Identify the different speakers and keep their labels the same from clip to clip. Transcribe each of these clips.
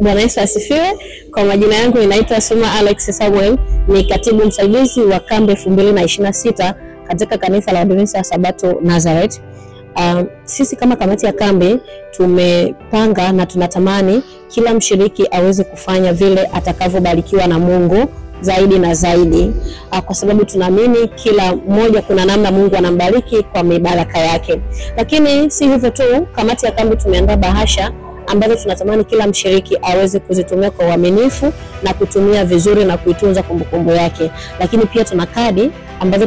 Speaker 1: Bwana Yesu asifiwe. Kwa majina yangu ninaitwa Suma Alex Samuel, ni katibu msaidizi wa kambi 2026 katika kanisa la Waadventista wa Sabato Nazareth. Sisi kama kamati ya kambi tumepanga na tunatamani kila mshiriki aweze kufanya vile atakavyobarikiwa na Mungu zaidi na zaidi, kwa sababu tunaamini kila mmoja kuna namna Mungu anambariki kwa mibaraka yake. Lakini si hivyo tu, kamati ya kambi tumeandaa bahasha ambazo tunatamani kila mshiriki aweze kuzitumia kwa uaminifu na kutumia vizuri na kuitunza kumbukumbu yake. Lakini pia tuna kadi ambazo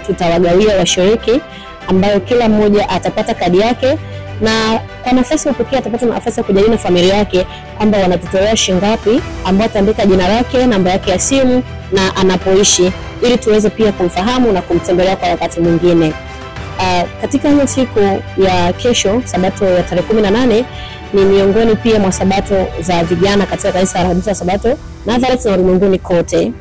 Speaker 1: tutawagawia washiriki, ambayo kila mmoja atapata kadi yake, na kwa nafasi ya kupokea atapata nafasi ya kujadili na familia yake kwamba wanatutolea shingapi, ambao ataandika jina lake, namba yake ya simu na anapoishi, ili tuweze pia kumfahamu na kumtembelea kwa wakati mwingine. Katika hiyo siku ya kesho, Sabato ya tarehe 18, ni miongoni pia mwa Sabato za vijana katika kanisa la Waadventista wa Sabato Nazareth na ulimwenguni kote.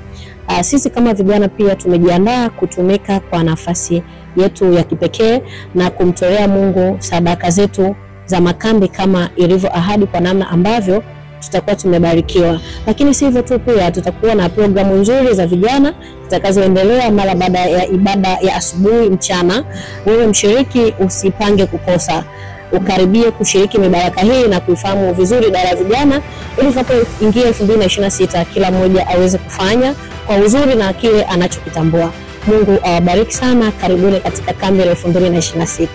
Speaker 1: Sisi kama vijana pia tumejiandaa kutumika kwa nafasi yetu ya kipekee na kumtolea Mungu sadaka zetu za makambi kama ilivyo ahadi, kwa namna ambavyo tutakuwa tumebarikiwa. Lakini si hivyo tu, pia tutakuwa na programu nzuri za vijana zitakazoendelea mara baada ya ibada ya asubuhi, mchana. Wewe mshiriki usipange kukosa, ukaribie kushiriki mibaraka hii na kuifahamu vizuri idara ya vijana, ili tunapoingia 2026 kila mmoja aweze kufanya kwa uzuri na kile anachokitambua. Mungu awabariki sana. Karibuni katika kambi ya 2026.